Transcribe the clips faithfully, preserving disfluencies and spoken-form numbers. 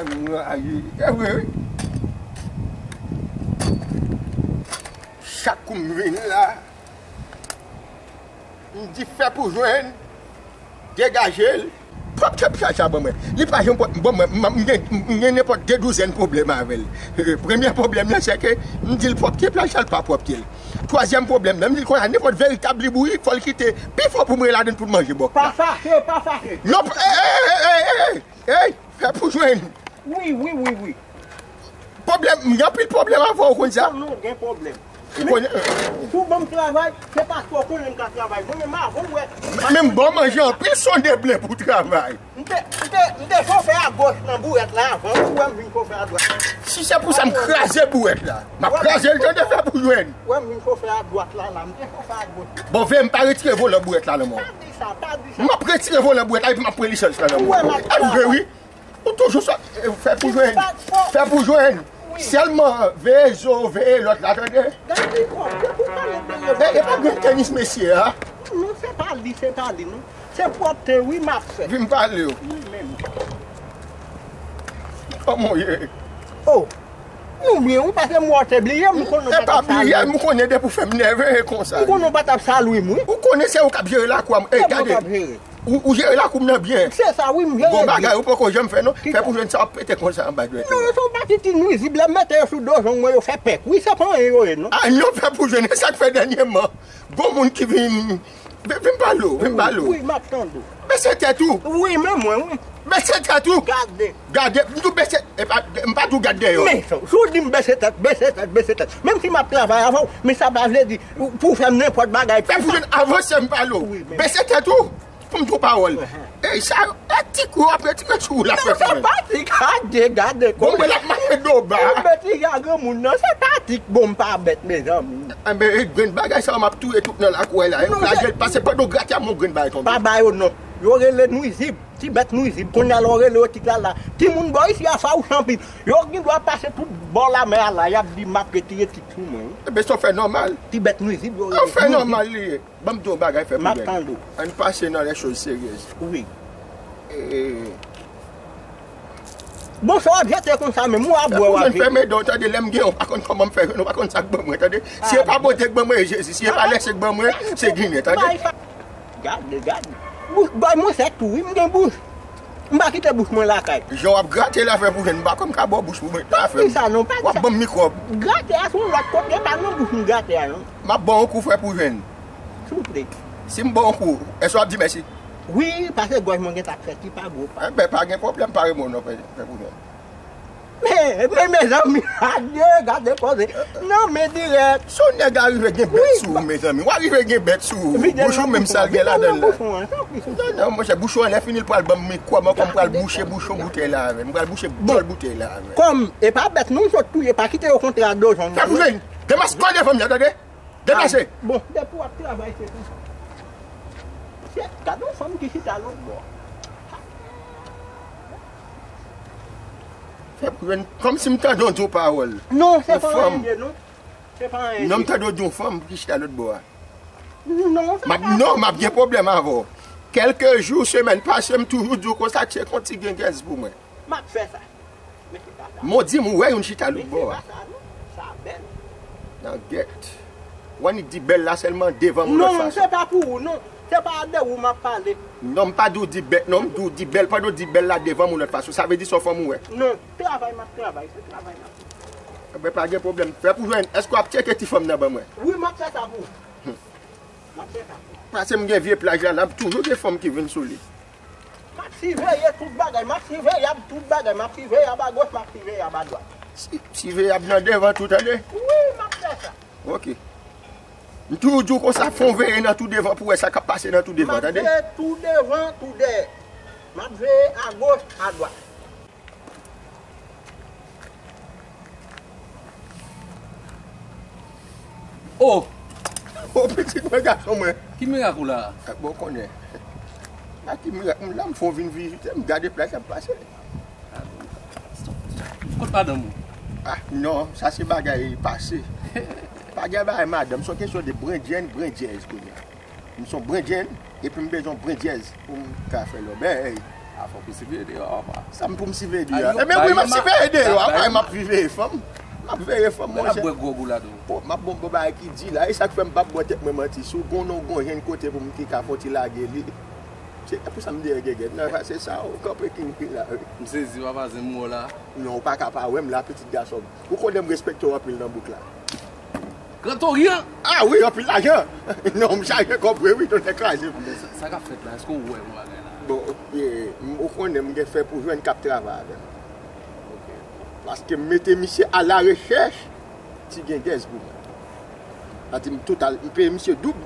Anraje. E vre, wi. Chak kou m vin la, m di fè pou jwenn, degaje l. Pwòpte plaj la ban mwen. Li pa janm pwòp, ban mwen, m, m gen, m gen nenpòt de douzèn pwoblèm avè l. Premye pwoblèm nan, se ke m di l pwòpte plaj la, l pa pwòpte l. Twazyèm pwoblèm nan, m di l konsa, nenpòt veritab libourik, fò l kite pi fò pou mwen ladan l pou l manje bòk la. Pa fache, pa fache. Non, ey, ey, ey, ey, ey, ey, fè pou jwenn. Wi, wi, wi, wi. Pwoblèm, m gen anpil pwoblèm avè w, ou konn sa? Non, non, gen pwoblèm. Ou konnen. Si w ban m travay, se paske w konnen m ka travay. Mwen menm, avan w wè. Men m ba w manje anpil, sonde ble pou travay. M te, m te, m te chofè a goch nan bourèt la avan, ou wè m vin chofè a dwat. Si se pou sa, m kraze bourèt la. M ap kraze l, tande, fè pou jwenn. Ou wè m vin chofè a dwat la, la, m te chofè a goch. Bon, veye m pa retire volan bourèt la nan men w. Pa di sa, pa di sa. M ap retire volan bourèt la epi m ap pran lisans la nan men w. Ou wè m ap travay. Ap vre, wi. Ou toujou sa, eh, fè pou jwenn. Fè pou jwenn. Wi. Sèlman veye zo, veye lòt la, tande. Gade kò, se pou pale de yo. E, e pa grenn tenis mesye a? Non, se pa li, se pa li, non. Se pwòpte, wi, m ap fè. Vin pale yo. Wi, menm. Kòman w ye? Oh, nou byen, wi, paske m wè w te bliye m, m konnen w pa t ap salye m. E pa bliye m, m konnen depi w fè m nève konsa. M konnen w pa t ap salye m, wi. Ou konnen se ou k ap jere lakou a, e gade. Ou, ou jere lakou m nan byen. Se sa, wi, m jere byen. Gon bagay ou poko janm fè, non. Fè pou jwenn sa w ap pete konsa anba dwèt. Non, se yon pati ti nwizib, lè m mete yo sou do zong mwen, yo fè pèk. Wi, se pa anyen yo ye, non. A, non, fè pou jwenn, e sa k fè dènyèman, gon moun ki vin, vin, vin pale w, vin pale w. Wi, m ap tande w. Bese tèt ou. Wi, men mwen, wi. Bese tèt ou. Gade. Gade, m di w bese, e pa, m pa di w gade dèyè w. Men, si w di m bese tèt, bese tèt, bese tèt. Menm si m ap travay avè w, men sa pa vle di pou w fè m nenpòt bagay. Fè pou jwenn, avanse m pale w. Wi, men. Bese tèt ou. Pou m di w pawòl. Ey, sa yo, e tik ou ap retire sou ou la, frè. Non, se pa tik, gade, gade kò. Bon, mwen l ap mache do ba. Ou betize a granmoun nan, se pa tik, bon, m pa bèt, mezanmi. Enben, e grenn bagay sa yo m ap touye tout nan lakou a la. Yo lage l pase pandan w grate a, men yon grenn bagay tonbe. Pa ba yo non. Yo rele nwizib, ti bèt nwizib. Kounye a la, w rele yo tik la la. Timoun bò isi a fawouch anpil. Yo gen dwa pase tout bò lamè a la, y ap di m ap retire tik sou mwen, wi. Enben, sa w fè nòmal. Ti bèt nwizib, yo rele nwizib. Sa w fè nòmal li ye. Ban m di w yon bagay, fè pou bèl. M ap tande w. Ann pase nan les choses sérieuses. Wi. E, bon, sa w ap jete konsa menm, ou ap bwè, w ap jete. Fè pou jwenn, fèmen dan w, tande, lè m gen, ou pa konn kòman m fè jwenn, ou pa konn sa k ban mwen, tande. Si e pa bote k ban mwen, e Jezi, si e pa lèse k ban mwen, se Ginen, tande. Gade, gade. Bouch bòy mwen sèk tou, wi, m gen bouch. M pa kite bouch mwen lakay. Jan w ap grate la, fè pou jwenn, m pa konn ka ba w bouch pou mwen, pa fè m. Pa di sa non, pa di sa. W ap ban m mikwòb. Grate a se yon lòt kote, pa nan bouch m grate a non. M ap ba w yon kou, fè pou jwenn. Souple. Si m ba w yon kou, èske w ap di mèsi? Wi, paske gòj mwen gentan fè ti pa gwo pa. Enben, pa gen pwoblèm, pa renmen w non, fè, fè pou jwenn. Men, men, mezanmi, adye, gade koze. Non, men dirèk. Si yon nèg a rive gen bèt sou ou, mezanmi, w a rive gen bèt sou ou. Bouch ou menm sa l gen ladan l la. Non, non, monchè, bouch ou anlè fini, l pral ban m mikwòb ankò, m pral bouche bouchon boutèy la avè l. M pral bouche bòl boutèy la avè l. Kòm e pa bèt nou sot touye, pa kite yo kontre a do zong nan. Fè pou jwenn. Demas kò devan m nan, tande? Deplase! Ah, bon, depi w ap travay, se konsa. Se, gade yon fanm ki chita lòt bò. Fè pou jwenn, kòmsi m tande w di yon pawòl. Non, se pa anyen, non. Se pa anyen. Non, m tande w di yon fanm ki chita lòt bò a. Non, se pa. Non, m ap gen pwoblèm avè w. Kèlke jou, semèn pase, m toujou di w konsa, tcheke yon ti gengèz pou mwen. M ap fè sa. Men se pa sa. Modi m wè youn chita lòt bò a. Men se pa sa non. Sa bèl. Nan gèt. W annik di bèl la sèlman devan moun lòt fason. Non, se pa pou ou non. Se pa de ou m ap pale. Non, m pa di w di bèl, non, m di w di bèl. Pandan w di bèl la devan moun lòt fason, sa vle di se yon fanm ou wè. Non, travay m ap travay, se travay m ap fè. Enben, pa gen pwoblèm. Fè pou jwenn. Èske w ap tcheke ti fanm nan ban mwen? Wi, m ap fè sa pou ou. M ap fè sa. Pase m gen vye plaj la, la toujou gen fanm ki vin sou li. M ap siveye tout bagay, m ap siveyab tout bagay, m ap siveyab agoch, m ap siveyab adwat. Si, siveyab nan devan tou, tande? Wi, m ap fè sa. Ok. M toujou di w konsa, fè yon veye nan tou devan pou w wè sa k ap pase nan tou devan, tande? M ap veye tou devan, tou dèyè. M ap veye agoch, adwat. Oh! Oh, pitit mwen, gason mwen. Ki mirak ou la? Ah, bon, konnen. Ah, ki mirak, m la, m fè w vin vizite, m gade plaj la, m pase. Kot madanm ou? Ah, non, sa se bagay pase. Pa gen bagay madanm, se yon kesyon de brendyèn, brendyèz kounye a. M se yon brendyèn, epi m bezwen yon brendyèz pou m ka fè lòbèy. A, fòk ou siveye deyò a, pa. Sa m pou m siveye deyò a? Ebyen, wi, m ap siveye deyò a. Kay m ap veye fanm. M ap veye fanm, monchè. Bwè gwòg ou la tou. Bon, m ap bon, bon bagay ki di la. E sa k fè m p ap bwè tèt mwen manti. Si w gon non, gon jenn kote pou m te ka fè yon ti lage li. Se pou sa m dèyè gègèt. Non, se sa, w kanpe king pi la, wi. M sezi, papa, zen mwen la. Non, ou pa ka pa wè m la, pitit gason m. Ou konnen m respekte w anpil nan bouk la. Gran Toryan! Ah wi, anpil lajan! Non, m chaje kòb vre wi, tonè kraze m. Sa, sa k ap fèt la? Èske w wè yon bagay la? Bon, e, m, ou konnen m gen fè pou jwenn k ap travay avè m. Ok. Paske m mete misye a la rechèch ti gengèz pou mwen. Sa di m total, m peye misye doub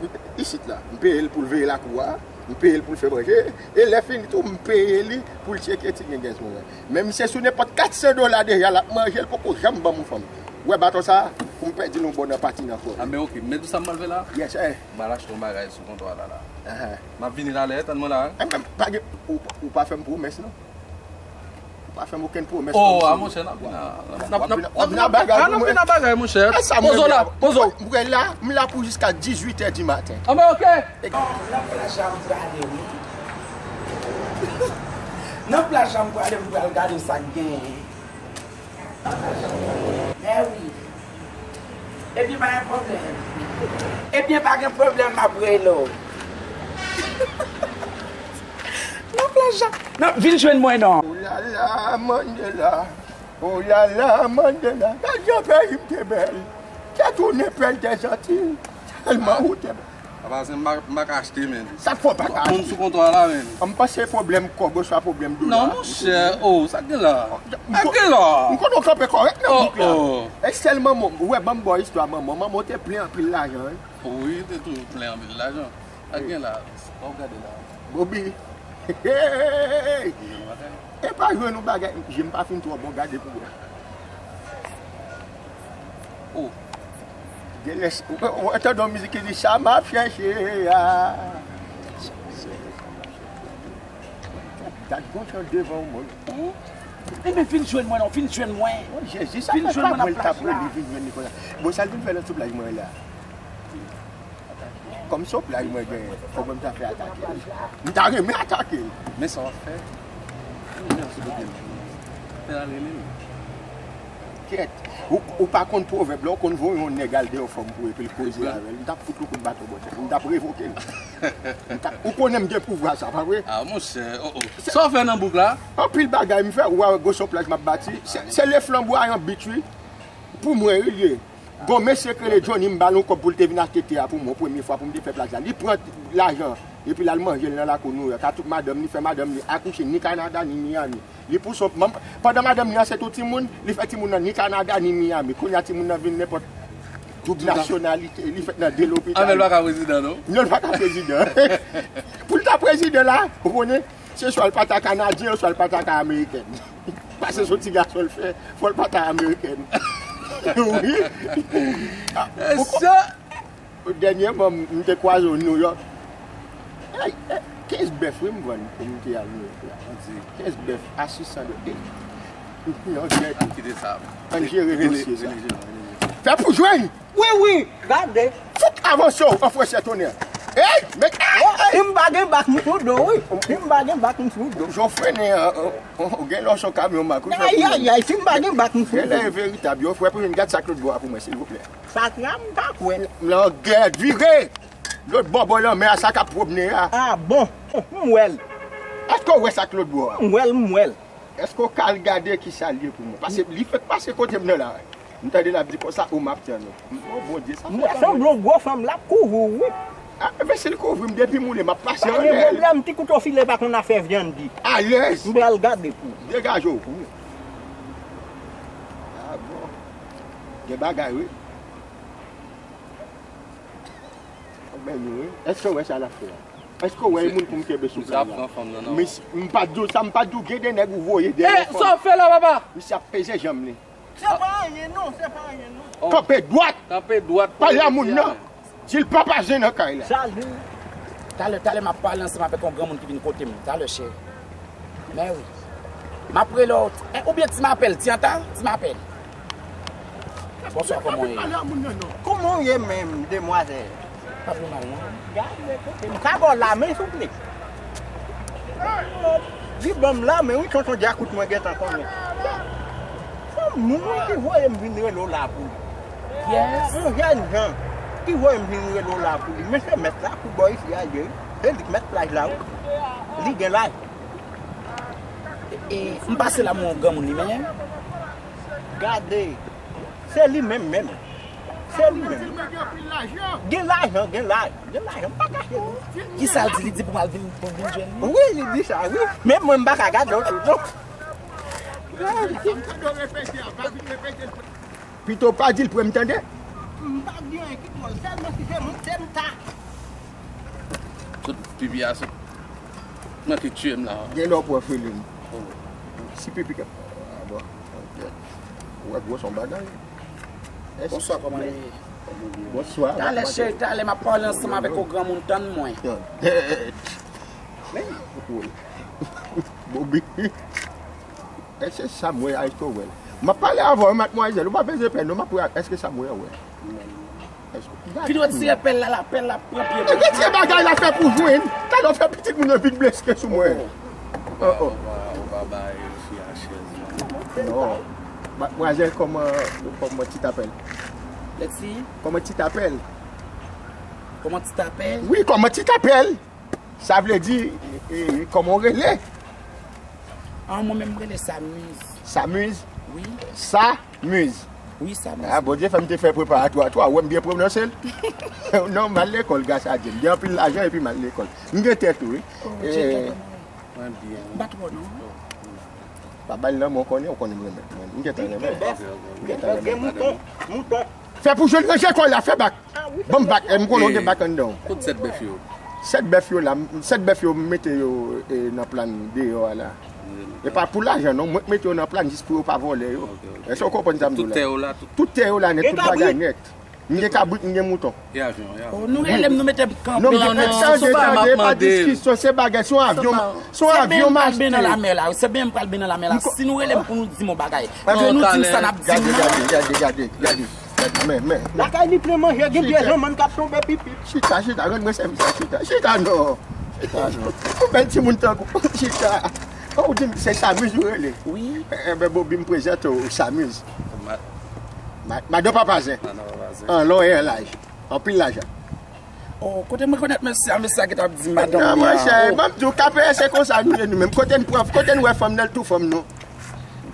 isit la. M peye l pou l veye lakou a, m peye l pou l fè manje, e lè fini tou, m peye li pou l tcheke ti gengèz pou mwen. Men misye sou nenpòt kat san dola deja, l ap manje, l poko janm ban m yon fanm. Ou wè baton sa a, pou m pèdi l yon bò nan patin ankò. A, men ok, men tou sa m pral fè la? Yes, eh. M al achte yon bagay sou kontwa la, la. Ahan. M ap vini talè, tann mwen la. Eh, men, pa gen, ou, ou pa fè m pwomès, non. Ou pa fè m okenn pwomès. Oh, a, monchè, n ap vin a, n ap, n ap, n ap vin a bagay, a, n ap vin a bagay, monchè. Pozo la, pozo. Mwen la, m la pou jiska dizuit è di maten. A, men ok. Nan plaj la m prale, wi. Nan plaj la m prale, m pral gade sa k genyen. Mèwi. Ebyen, pa gen pwoblèm. Ebyen, pa gen pwoblèm, m ap rele w. Nan plaj la. Non, vin jwenn mwen, non. Olala, Mandela. Olala, Mandela. Gad jan peyi m te bèl. Te tounen pèl dèzanti. Tèlman ou te bèl. Apa se m pa, m pa ka achte, men. Sa k fè w pa ka achte? Moun sou kontwa la, men. M panse pwoblèm kòb oswa pwoblèm dola. Non, monchè, oh, sa k gen la? Sa k gen la? M konnen w kanpe kòrèk nan bouk la. Oh, oh. E sèl manman w, ou wè, ban m ba w istwa manman w. Manman w te plen anpil lajan, wi. Wi, te toujou plen anpil lajan. Sa k gen la? Sa w gade la? Bobi. Hey! Ou jwenn yon bagay? E pa jwenn yon bagay, je m pa fin twò bon, gade pou wè. Oh. Gen lè, ou, ou, ou tande yon mizik ki di, "Sa m ap chèche a." Dat gon chan devan w, mwen. Ebyen, vin jwenn mwen, non, vin jwenn mwen. Oh, Jezi, sa fè pa mwen l t ap rele, vin jwenn li konsa. Bon, sa l vin fè nan sou plaj mwen la? Kòm se yon plaj mwen genyen, fòk mwen ta fè atake l. M ta renmen atake l. Men sa w ap fè? Ou menm sou kote m. Fè l al rele m. Kèt, ou, ou pa konn pwovèb la, ou konn voye yon nèg al deyò fanm pou epi l koze avè l. M t ap fout yon kout baton bò tèt, m t ap revoke l. M t ap, ou konnen m gen pouvwa sa, pa vre? Ah, monchè, oh, oh. Sa w fè nan bouk la? Anpil bagay m fè, ou wè gwo son plaj m ap bati. Se, se le flanbwayan beach, wi. Pou mwen, wi, l ye. Gon mesye k rele Johnny, m ba l yon kòb pou l te vin achte tè a pou mwen, premye fwa pou m te fè plaj la. Li pran lajan, epi l al manje l nan lakou Nouyòk, ak tout madanm li, fè madanm li akouche ni Kanada, ni Miami. Li pouse yon, manm, pandan madanm li ansent yon timoun, li fè timoun nan ni Kanada, ni Miami. Kounye a timoun nan vin nenpòt doub nasyonalite, li fèt nan de lopital. Ah, men l pa ka prezidan, non? Non, l pa ka prezidan. Pou l ta prezidan la, ou konnen, se swa l pa ta kanadyen, swa l pa ta ka amerikèn. Paske se yon ti gason l fè, fò l pa ta amerikèn. Wi. Dènyèman, m, m te kwaze w Nouyòk. Ey, ey, kenz bèf, wi, m vann pou m te al Nouyòk la. Kenz bèf a sis san dola. Ey. Non, jèt. Ann kite sa. Ann jere dosye sa. Fè pou jwenn! Wi, wi, gade. Fout avanse w, an frè sè tonè. Ey, men, ey, ey. Si m pa gen bak, m sou do, wi. Si m pa gen bak, m sou do. Jan w frennen an, an, an, gen lè w se yon kamyon mak, wi, frè. Ayayay, si m pa gen bak, m sou do. Gen lè e veritab, yo, frè, pou jwenn, gad sa k lòt bò a pou mwen, silvouplè. Sa k la, m pa kwè l. Langèt, vire! Lòt bò, bò lanmè a, sa k ap pwomne a. Ah, bon. M wè l. Èske w wè sa k lòt bò a? M wè l, m wè l. Èske w ka al gade kisa l ye pou mwen? Paske li fèk pase kote m nan la. M tande l ap di konsa, o, m ap tann ou. M di, o Bondye, sa fè pa mwen. M wè sanble yon gwo fanm l ap kouvri w, wi. Ah, men si l kouvri m, depi m woule, m ap pase anlè l. Pa gen pwoblèm, ti kouto file pa konn afè vyann di. Alèz. M pral gade pou ou. Degaje w. Wi. Ah bon. Gen bagay, wi. Anben nou, wi. Èske w wè sa l ap fè a? Èske w wè e moun pou m kenbe sou kay la? Misye ap pran fanm nan, non. Mis-, m pa t di w sa, m pa t di w gen de nèg ou voye dèyè fanm. Eh, sa w fè la, papa? Misye ap peze janm li. Se pa anyen, non, se pa anyen, non. Oh. Kanpe dwat! Kanpe dwat. Pale a moun nan. Di l pa pase nan kay la. Salut. Talè, talè m ap pale ansanm avèk yon granmoun ki vin kote m. Talè, cheri. Men wi. M ap rele w. Eh, oubyen Ti Mapèl, Ti Anta, Ti Mapèl. Bonswa, kòman w ye? Kòman w ye menm, demwazèl? Pa pi mal, non. Gade kote m ka ba w lamen, souple. Li ban m la men wi, tonton Djakout mwen gentan konnen. Se yon moun wi ki voye m vin rele w la pou li. Yes. Yon jèn jan ki voye m vin rele w la pou li. Men se mèt la pou bò isi a ye wi. Se li k mèt plaj la wi. Li gen laj. E, e, m pase la, mwen, yon granmoun li menm. Gade. Se li menm menm. Se li menm. Gen lajan, gen laj, gen lajan, m pa kache nou. Kisa l di? Li di pou m al vin, pou m vin jwenn li? Wi, li di sa, wi. Men mwen, m pa ka gade w tou, non. Pito pa di l pou m tande. M pa di anyen ki dwòl, sèlman si se moun, se m ta. Kout pipi a sot. Manke tiye m la. Gen lè w pran feeling. Si pipi k ap. Ah, bon. Ok. Ou wè gwo son bagay. Bonswa, kòman ye? Bonswa. Talè, cheri, talè, m ap pale ansanm avèk yon granmoun, tann mwen. Bobi. Èske sa m wè a, èske w wè l? M ap pale avè w, madmwazèl, ou pa bezwen pè, non, m ap wè, èske sa m wè a, w wè? Èske w Vin retire pèl la, la pèl la pran pye. Retire bagay la, fè pou jwenn. Talè w fè pitit moun yo vin bleske sou mwen. Oh, oh. Ou pa, ou pa bay fi a chèz la. Non. Madmwazèl, comment, comment tu t'appelles? Let's see. Comment tu t'appelles? Comment tu t'appelles? Oui, comment tu t'appelles? Sa vle di, e, e, kòman w rele? Ah, mwen menm, m rele Samuz. Samuz? Wi. Samuz? Wi, Samuz. Ah, Bondye fè m te fè preparatwa tou, ou wè m byen pwononse l? Non, m al lekòl, gras a Dye. M gen anpil lajan epi m al lekòl. M gen tèt tou, wi. Oh, Dye, tèt mwen. Mwen byen. M pa twò, non. Pa ba l lanmou, ou konnen, ou konnen m renmen. M gentan renmen. M gentan renmen. Gen mouton, mouton. Fè pou jwenn ranje kò la, fè bak. Ban m bak, e, m konnen w gen bak anndan w. Kot sèt bèf yo? Sèt bèf yo la, m, sèt bèf yo m mete yo, e, nan plàn deyò a la. E pa pou lajan non, mwen k mete yo nan plàn jis pou yo pa vòlè yo. Ok, ok. Èske w konprann sa m di w la? Tout tè yo la, tout. Tout tè yo la nèt, tout bagay nèt. M gen kabrit, m gen mouton. E avyon, e avyon. Oh, nou rele m, nou mete m kanpe. Non, non, tande, tande, pa diskisyon, se bagay, se yon avyon, se yon avyon m achte. Se byen m pral ben nan lamè la, se byen m pral ben nan lamè la. Si nou rele m pou nou di m yon bagay, nou di m sa n ap di m nan. Gade, gade, gade, gade. Men, men, men. Lakay li plen manje, gen pye janmann k ap tonbe pipip. Chita, chita, rann mwen sèvis la, chita. Chita non. Chita non. Yon bèl timoun tankou. Chita. Oh, ou di m se Samiz ou rele? Wi. Enben, Bobi, m prezante w Samiz. Ma-, madan Papazen. Madan Papazen. An lon e an laj. Anpil lajan. Oh, kote m rekonèt mesye a, mesye a ki t ap di madanm li a. Non, monchè, ban m di w, K P S se konsa nou ye nou menm. Kote n pran, kote n wè fanm nan, l tou fanm nou.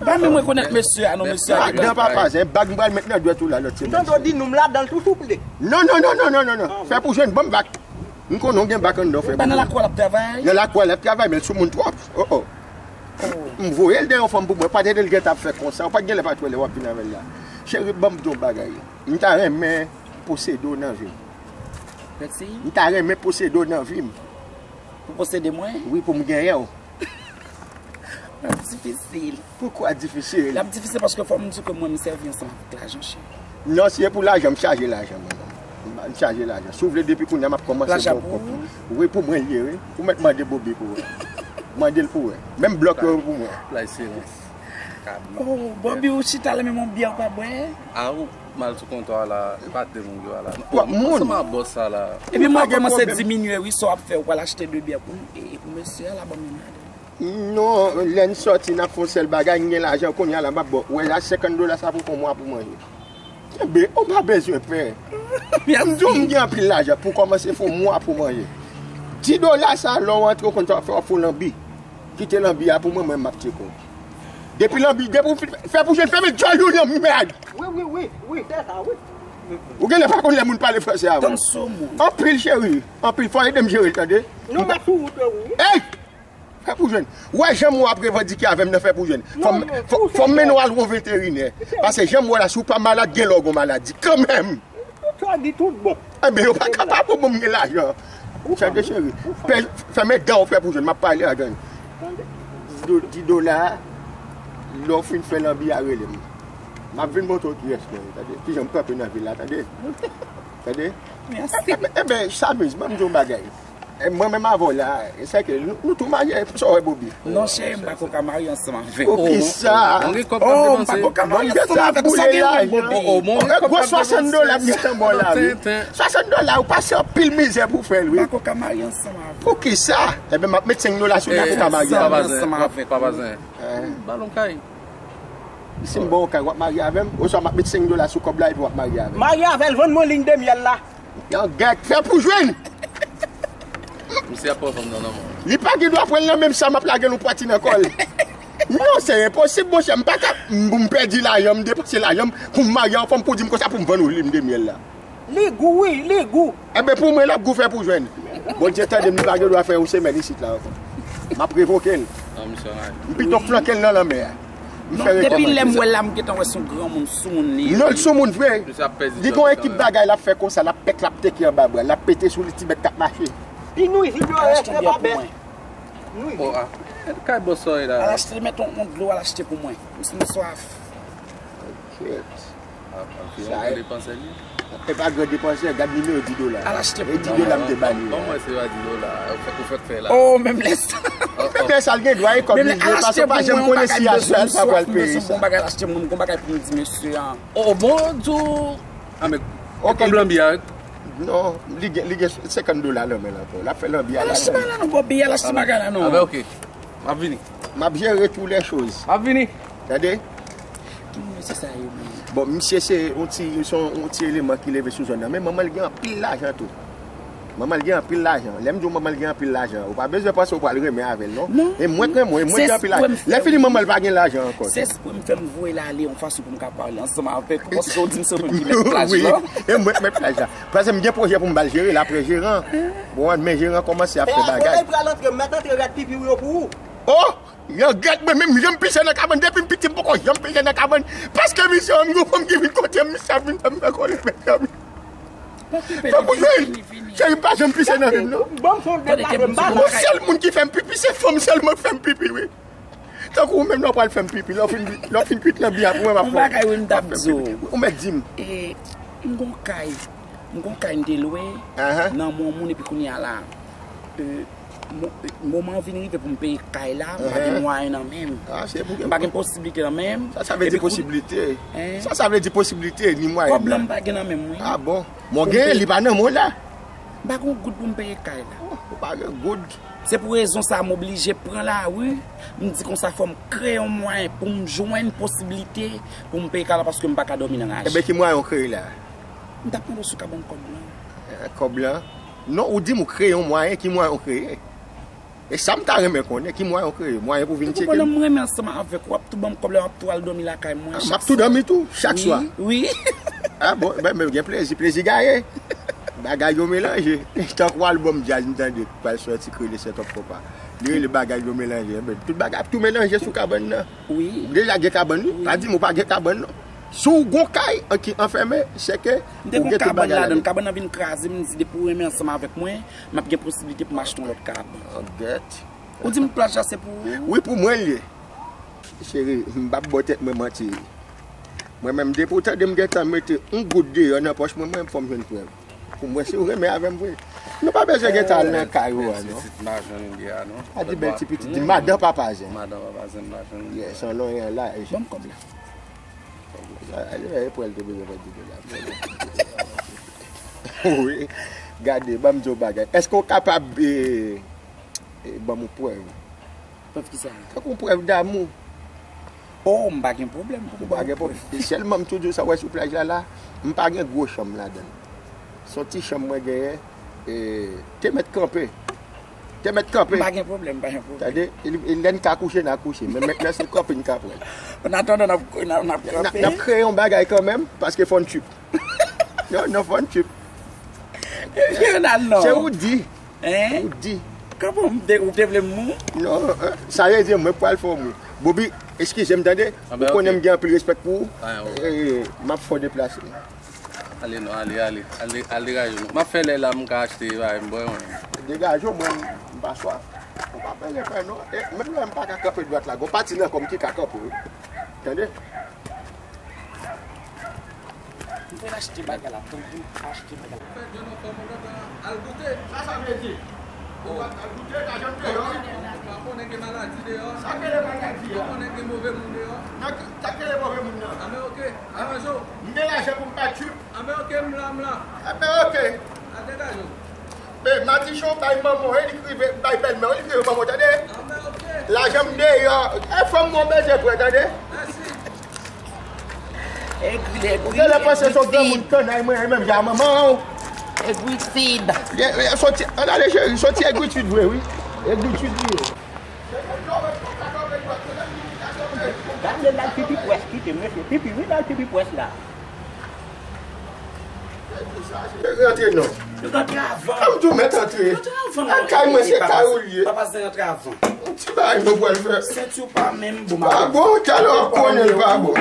Ban m rekonèt mesye a, non, mesye a ki t ap. Madan Papazen, bag m pral met nan dwèt ou la lòt semèn. Tonton, di nou m ladan l tou, souple. Non, non, non. Fè pou jwenn, ban m bak. M konnen w gen bak anndan w, fè pou jwenn. Nan lakou a l ap travay? Nan lakou a l ap travay, men l sou moun twòp. Oh, oh. M voye l dèyè yon fanm pou mwen, pa t ede l gentan ap fè konsa, ou pa t gen lè pa t wè lè w ap vin avè l la. Cheri, ban m di w yon bagay. M ta renmen posede w nan vi m. Mèsi. M ta renmen posede w nan vi m. Pou posede mwen? Wi, pou m genyen w. L ap difisil. Poukwa difisil? L ap difisil paske fò m di ke mwen, m sèvi ansanm avèk lajan, cheri. Non, si e pou lajan, m chaje lajan, mwen menm. M chaje lajan. Si w vle, depi kounye a, m ap kòmanse ba w kòb. Lajan pou ou? Wi, pou mwen l ye, wi. Ou mèt mande Bobi pou wè. Mande l pou wè. Menm blòk yo pou mwen. Laj silans. Oh, Bobi, ou chita la, menm yon byè ou pa bwè? A, ou mal sou kontwa la, pa de moun yo la. Ou moun. Ansanm ak bòs sa la. Epi mwen kòmanse diminye, wi, sa w ap fè, ou pral achte de byè pou, e, e pou mesye a la, ban m yon ladan. Non, lè n sòti, n ap fè yon sèl bagay, n gen lajan, kounye a la, m ap ba w. Wè, la, senkant dola sa pou fè yon mwa pou manje. Enben, ou pa bezwen pè. M di w, m gen anpil lajan pou kòmanse fè yon mwa pou manje. Dis dola sa, lè w antre, ou konn sa w ap fè, w ap fè yon lanbi. Kite lanbi a pou mwen, mwen m ap tcheke w. Depi lanbi, depi w fin fè pou jwenn, fèmen djòl ou nan mèd. Wi, wi, wi, wi, fè sa, wi. Ou genlè pa konn lè moun pale franse avè w. Tann sou moun. Anpil, cheri. Anpil. Fò ede m jere l, tande? Non, m ap sou wout, wi. Ey! Fè pou jwenn. Ou wè jan m wè w ap revandike avè m nan, fè pou jwenn. Fò m, fò, fò m mennen w al wè yon veterinè. Paske jan m wè w la, si w pa malad, gen lè w gon maladi. Kanmenm! Tout sa di tout bon. Enben, yo pa kapab pou bon m gen lajan. Chante cheri. Fè, fèmen dan w, fè pou jwenn. M ap pale a grann. Dis dola, lè w fin fè lanbi a, rele m. M ap vin montre w kiyès mwen ye, tande. Kijan m kanpe nan vil la, tande. Tande? Mèsi. Enben, enben, Samiz, ban m di w yon bagay. E mwen menm avè w la, e sèke nou, nou tou marye, sa w wè, Bobi? Non, cheri, m pa ko ka marye ansanm avè w. Poukisa? Mwen gen kòb k ap depanse. Oh, m pa ko ka marye ansanm avè w, sa gen mwen, Bobi. Oh, oh, mwen gen kòb k ap depanse. Gwo swasant dola m gentan ba w la, wi. Tenten. Swasant dola, ou pase anpil mizè pou fè l, wi. M pa ko ka marye ansanm avè w. Poukisa? Ebyen, m ap met senk dola sou li, ou ka marye avè m. Ansanm avè w. Papa zen, papa zen. Ba l yon kay. Si m ba w yon kay, w ap marye avè m? Oswa m ap met senk dola sou kòb la epi w ap marye avè m? Marye avè l, vann mwen liy de myèl la. Yon gèt, fè pou jwenn. Misye ap pran fanm nan nan men w. Li pa gen dwa pran l nan men m, sa m ap lage l yon pati nan kò l. Non, se enposib, monchè. M pa ka, m, m pèdi lajan, m depanse lajan m pou m marye yon fanm pou di m konsa pou m vann ou lim de myèl la. Li gou, wi, li gou. Enben, pou mwen, l ap gou, fè pou jwenn. Bondye tande m, li pa gen dwa fè yon semèn isit la ankò. M ap revoke l. Non, misye anraj. M pito flanke l nan lanmè a. M fè rekomande sa. Non, depi lè m wè l la, m gentan wè se yon granmoun soumoun li ye. Non, l soumoun vre. Li gen yon ekip bagay l ap fè konsa, l ap pèk, l ap teke anba bra, l ap pete sou li, ti bèt k ap mache. Li nwiziv, yo, e pa bèt. Nwiziv. Oh, ah. Kay bòs sa ye la. Al achte, met yon, yon dlo, al achte pou mwen. M swaf. Kèt. Sa e pa gran depansè, gad nimewo dis dola. Al achte pou mwen. E dis dola m te ba li. Ban mwen se pa dis dola. Ou fèk, ou fèk fè la. Oh, menm lè sa. Menm lè sa, l gen dwa e kòb li, paske w pa janm konnen si aswè a l pa pral peye sa. Bon bagay, al achte pou mwen, bon bagay pou m di mesye a. Oh, bon, di w. Ah, men, kòb lanbi a. Non, li gen, li gen senkant dola nan men l ankò. L ap fè lanbi a la. Al achte bagay la non, Bobi, al achte bagay la non. Ah, ben, ok. M ap vini. M ap jere tout lè choz. M ap vini. Tande? Ki moun mesye sa yo menm? Bon, misye se yon ti, se yon, yon ti eleman ki leve sou zòn nan. Men manman l gen anpil lajan tou. Manman l gen anpil lajan. Lè m di w manman l gen anpil lajan, ou pa bezwen panse w pral renmen avè l, non. Non. E mwen k renmen w, e mwen gen anpil lajan. Lè fini, manman l pa gen lajan ankò. Se espre m fè m voye l ale yon fason pou m ka pale ansanm avèk ou, paske w di m se ou menm ki mèt plaj la. Wi, e mwen k mèt plaj la. Paske m gen pwojè pou m ba l jere l apre jeran. Bon, men jeran kòmanse ap fè bagay. E afè lè l pral antre, m mèt antre rèd pipi w yo pou ou. Oh! Yon gèt mwen menm, janm pise nan kabann, depi m piti m poko janm pise nan kabann. Paske misye wè m gon fanm ki vin kote m, misye ap vin fè m fè kòlè, mesye. Fè pou jwenn. Cheri, m pa janm pise nan vi m, non. Bon, sèl moun ki fè m pipi, se fanm sèlman k fè m pipi, wi. Tankou ou menm, lè w pral fè m pipi, lè w fin, lè w fin kwit lanbi a pou mwen, m ap fè w pipi. Ou mèt di m. E, m gon kay. M gon kay m te lwe nan men yon moun epi kounye a la, e, mo-, e, moman an vin rive pou m peye kay la, m pa gen mwayen nan men m. M pa gen posiblite nan men m. Sa, sa vle di posiblite. Sa, sa vle di posiblite, ni mwayen. Kòb la m pa gen nan men m, wi. Ah bon? Mwen genyen, li pa nan men w la. M pa gen yon goud pou m peye kay la. Oh, ou pa gen goud. Se pou rezon sa a m oblije pran lari. M di konsa fò m kreye yon mwayen pou m jwenn posiblite pou m peye kay la paske m pa ka dòmi nan raje. Enben, ki mwayen w kreye la? M t ap mande w si w ka ban m kòb lan. Eh, kòb lan? Non, ou di m ou kreye yon mwayen, ki mwayen w kreye? E sa m ta renmen konnen, ki mwayen w kreye? Mwayen pou vin tcheke m? Pandan m renmen ansanm avèk ou, w ap tou ban m kòb lan, w ap tou al dòmi lakay mwen chak swa. M ap tou dòmi tou, chak swa? Wi, wi. Ah bon, ben, men gen plezi, plezi gaye. Bagay yo melanje. Tankou albòm djaz m tande k pral sòti k rele Sèt Òp Konpa. Li rele Bagay yo melanje. Enben, tout bagay ap tou melanje sou kabann nan. Wi. M deja gen kabann, wi. Pa di m ou pa gen kabann, non. Si w gon kay an ki anfèmen, se ke ou gen tout bagay ladan l. M te gon kabann ladan l, kabann nan vin kraze, m di depi w renmen ansanm avèk mwen, m ap gen posiblite pou m achte yon lòt kabann. An gèt. Ou di m plaj la se pou ou? Wi, pou mwen l ye. Cheri, m p ap ba w tèt mwen manti. Mwen menm, depi w tande m gentan mete yon goud deyò nan pòch mwen, mwen fò m jwenn prèv. Pou mwen, si w renmen avè m vre. Nou pa bezwen gentan al nan kay ou a, non. Bèl ti pitit m a jwenn li a, non. Pa di bèl ti pitit, di madan papa zen. Madan papa zen m a jwenn li a. Yes, an lonyen la. Ban m kòb la. Sa, e, e, pou l te bezwen fè di dola. Wi. Gade, ban m di w bagay. Èske w kapab, e, e, ban m yon prèv? Prèv ki sa? Tankou yon prèv damou. Oh, m pa gen pwoblèm pou m ba w prèv. Ou pa gen pwoblèm. E sèlman m tou di w sa w wè sou plaj la la, m pa gen gwo chanm ladan l. Se yon ti chanm mwen genyen, e, te mèt kanpe. Te mèt kanpe. M pa gen pwoblèm, m pa gen pwoblèm. Tande, e, e lè n ka kouche, n a kouche. Men mentnan, si l kanpe, n ka pran l. An atandan, n ap, n ap, n ap kanpe. N ap kreye yon bagay kanmenm, paske fò n trip. Non, non, fò n trip. Ebyen, n al non. Se ou di. Hein? Ou di. Kòman m te, ou te vle m mou? Non, eh, sa vle di mwen pral fè w mou. Bobi, eskize m tande. Ou konnen m gen anpil respè pou ou. Eh, m ap fè w deplase. Ale non, ale, ale. Ale, ale degaje w non. M ap fè lè la, m ka achte bagay m bwè mwen. Degaje w, mwen, m pa swaf. Ou pa bezwen pè non. Eh, menm lè m pa ka kanpe dwat la, gon pati nan kò m ki ka kanpe wi. Tande? M fè l achte bagay la, tanpri, achte bagay la. Fè jwenn yon fanm ou gentan al goute. Sa sa vle di? Ou pa, pa konnen gen maladi deyò. Sa k rele maladi a? Ou konnen gen move moun deyò? Nan ki, sa k rele move moun nan? Anben, oke. Aranje w. M gen lajan pou m bay trip. Anben, oke, m la, m la. Anben, oke. Al degaje w. Men, madichon bay manman w, e li k rive bay bèlmè w, e li k rive manman w, tande? Anben, oke. Lajan m deyò. E fanm mwen bezwen pran, tande? Mèsi. Egri, egri, ou genlè panse se yon granmoun kannay mwen ye menm jan manman w. Egritid. Ye, ye, soti, ann ale cheri, soti egritid vre wi. Egritid li ye. Gade l al pipi pwès, kite mesye pipi wi, l al pipi pwès la. Rantre non. Nou rantre avan. Kòm tou mèt antre. Rantre avan. Nan kay mwen se kay ou l ye. Papa Zen rantre avan. Yon ti bagay nou pral fè. Senti w pa menm bon. Pa bon, talè w ap konnen l pa bon.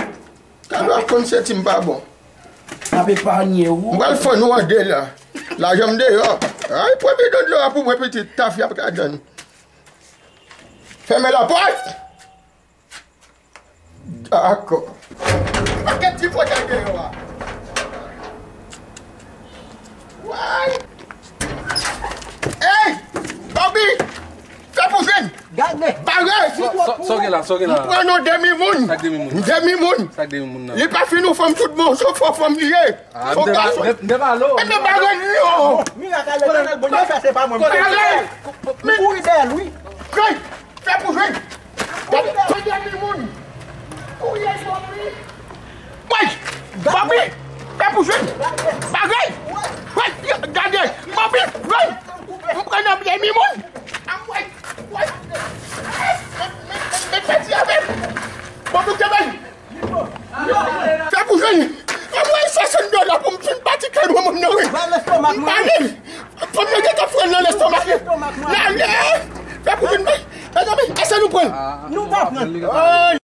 Talè w ap konn senti m pa bon. M ap epanye w. M pral fann ou an de la. Lajan m deyò. Ay, pran bidon dlo a pou mwen pitit, tafya pa ka jwenn. Fèmen lapòt. Dakò. Pakèt ti pwodèy deyò a. Way! Ey! Bobby! Fè pou jwenn! Gade! Bare! Sa w gen la, sa w gen la? M pran yon demi moun. Sa k demi moun? Demi moun. Sa k demi moun nan? Li pa fin yon fanm tout bon, se yon fo fanm li ye. Ah, fo gason. M te pale w. Ebyen bare l non! Mirak a Letènèl Bondye fè se pa mwen. Bare! M kouri dèyè l wi. Fè pou jwenn! Gade, gade moun! Kouri Bobby! Woy! Bobby! Fè pou jwenn! Bagay! Woy! Gade! Bobby! Woy! M pran nan demi moun! Woy! Woy! Met pati avè m! Bobby, kenbe l! Fè pou jwenn! Anvoye swasant dola pou m fin pati kay manman m nan wi! M pale! Fanm nan gentan fè l nan lestomak li! N ale! Fè pou jwenn! Mezanmi, èske nou pran l? Nou pa pran l!